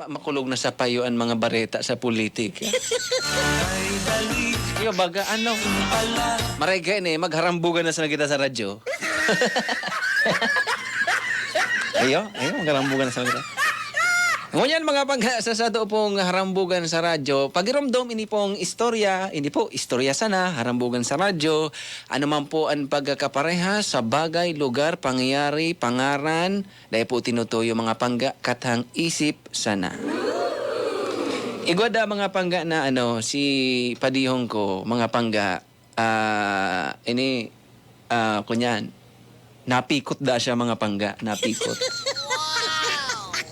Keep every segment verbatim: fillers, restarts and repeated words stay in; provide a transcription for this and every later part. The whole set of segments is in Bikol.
Ma-, makulog na sa payo an mga bareta sa politika. Iyo, baga, ano, maray kaini, magharambugan na sana kita sa radyo. Iyo, iyo, magharambugan na sana kita. Ngunyan, mga pangga, sa sato pong harambugan sa radyo, pagiromdom ini pong istorya, ini po, istorya sana, harambugan sa radyo, ano man po ang pagkakaparehas sa bagay, lugar, pangyayari, pangaran, dai po tinutuyo, mga pangga, kathang isip sana. Igwa da, mga pangga, na ano, si padihon ko, mga pangga, ah, ini, ah, kunyan, napikot da siya, mga pangga, napikot.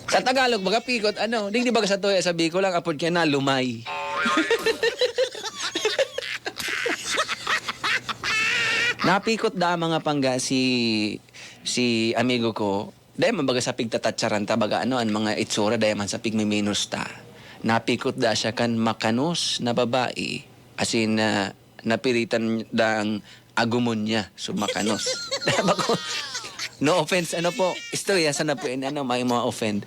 Sa Tagalog, baga pikot, ano, digdi baga sa tuya, sa Bicol lang, apod kaya na lumay. Napikot da, mga pangga, si, si amigo ko. Dai man baga sa pigtatatsaran ta, baga ano, an mga itsura, dai man sa pigmiminos ta. Napikot da siya kan makanos na babae, as in, ah, napiritan dang agumon niya, so makanos. Bako, no offense, ano po, istorya sana po, in, ano, may mga offend.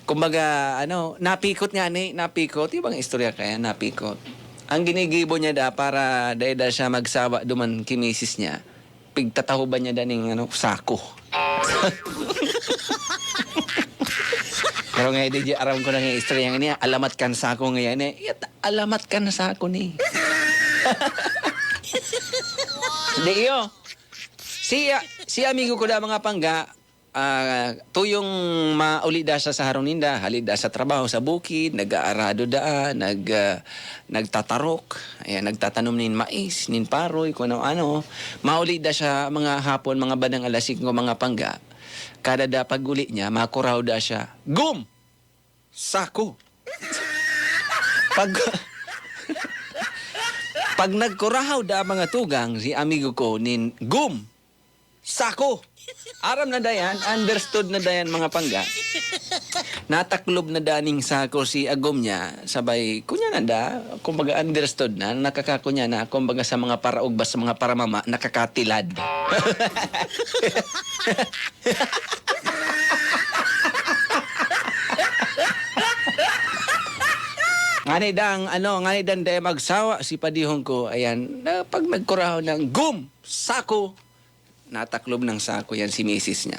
Kumbaga, ano, napikot nga ni, napikot, yung mga istorya kaya, napikot. Ang ginigibo niya da, para dai da siya magsawa duman ki misis niya, pigtatahoban niya daning, ano, sako. Pero nga, di, di, aram ko na nga istorya nga niya, alamat kan sako nga yan, eh. Yat, alamat kan sako ni. Di, iyo. Si, ah, si amigo ko da, mga pangga, ah, tuyong mauli da sa, sa harong ninda, hali da sa trabaho, sa bukid, nag-aarado da, nag, ah, nagtatarok, ayan, nagtatanom nin mais, nin paroy, kung ano-ano. Mauli da siya mga hapon, mga bandang alas singko, mga pangga. Kada da pag-uli niya, makurahaw da siya, "Gum! Sako!" Pag, pag nagkurahaw da mga tugang, si amigo ko nin, "Gum! Sako!" Aram na dayan, understood na dayan, mga pangga. Nataklob na daning sako si agom niya, sabay, kunya na da, kumbaga, understood na, nakakakunya na, kumbaga, sa mga paraugba, sa mga paramama, nakakatilad. Ngani dang, ano, ngani dang dai magsawa si padihon ko, ayan, na pag nagkurahaw ng gum, sako, nataklob ng sako yan si misis niya.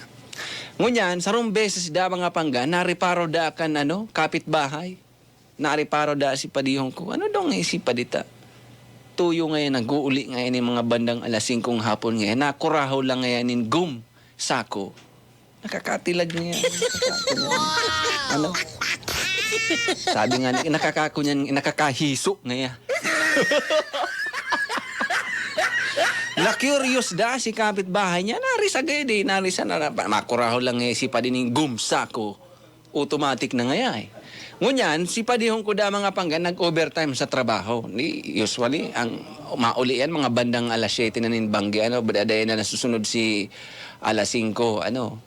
Ngunyan, sarong beses da, mga pangga, nariparo da kan, ano, kapitbahay. Nariparo da si padihon ko. Ano daw nga isipa dita? Tuyo ngayon, nag-uuli ngayon yung mga bandang alas singkong hapon ngayon. Nakurahaw lang ngayon nin gum, sako. Nakakatilad ngayon. Nakakatilad. Ano? Sabi nga, nakakakunyan, nakakahiso ngayon. Na-curious da si kapitbahay niya, narisa gaydi, narisa na, na, makurahaw lang eh, si padi ning gum, sako, automatic na ngaya eh. Ngunyan, si padihon ko da, mga pangga, nag-overtime sa trabaho. Ni, usually, ang mauli yan, mga bandang alas siyete na nin banggi, ano, bada-, dai na nasusunod si alas singko, ano.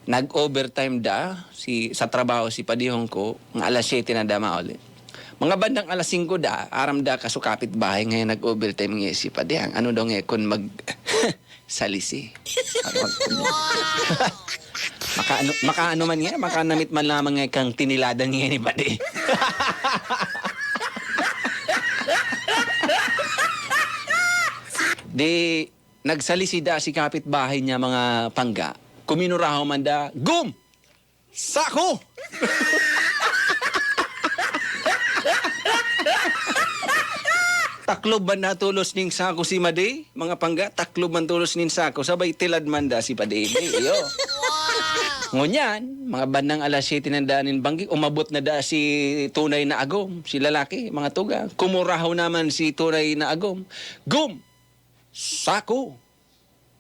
Nag-overtime da si, sa trabaho si padihon ko, nga alas siyete na da mauli. Mga bandang alas singko da, aram da ka, so kapitbahay ngayon nag-overtime nga si padi. Ang ano daw nga kun mag-, salisi. Ano, makaano, makaano man nga, makanamit man lamang nga kang tiniladan nga ni padi. Di, nagsalisi da si kapitbahay niya, mga pangga. Kuminurahaw man da, gum! Sako! Taklob man na tolos ning sako si Madi, mga pangga, taklob man tolos nin sako, sabay tilad man da si Padi. Iyo. Ngunyan, mga bandang alas siyete na da nin banggi, umabot na da si tunay na agom, si lalaki, mga tugang. Kumurahaw naman si tunay na agom, "Gum! Sako!"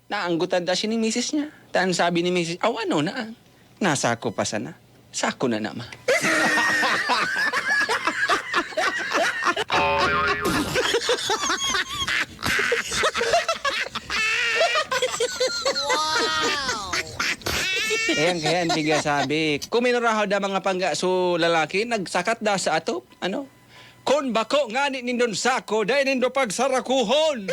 Naanggotan ta siya ni misis niya. Ta an sabi ni misis, "Aw, ano na? Nasako pa sana. Sako na naman." Ayan, kaya hindi nga sabi, kuminurahaw da mga pangga, so lalaki, nagsakat da sa atop, ano? Kun bako ngani nindon sako, dai nindo pagsarakohon.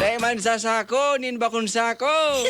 Ay man sa sako, nin bakong sako.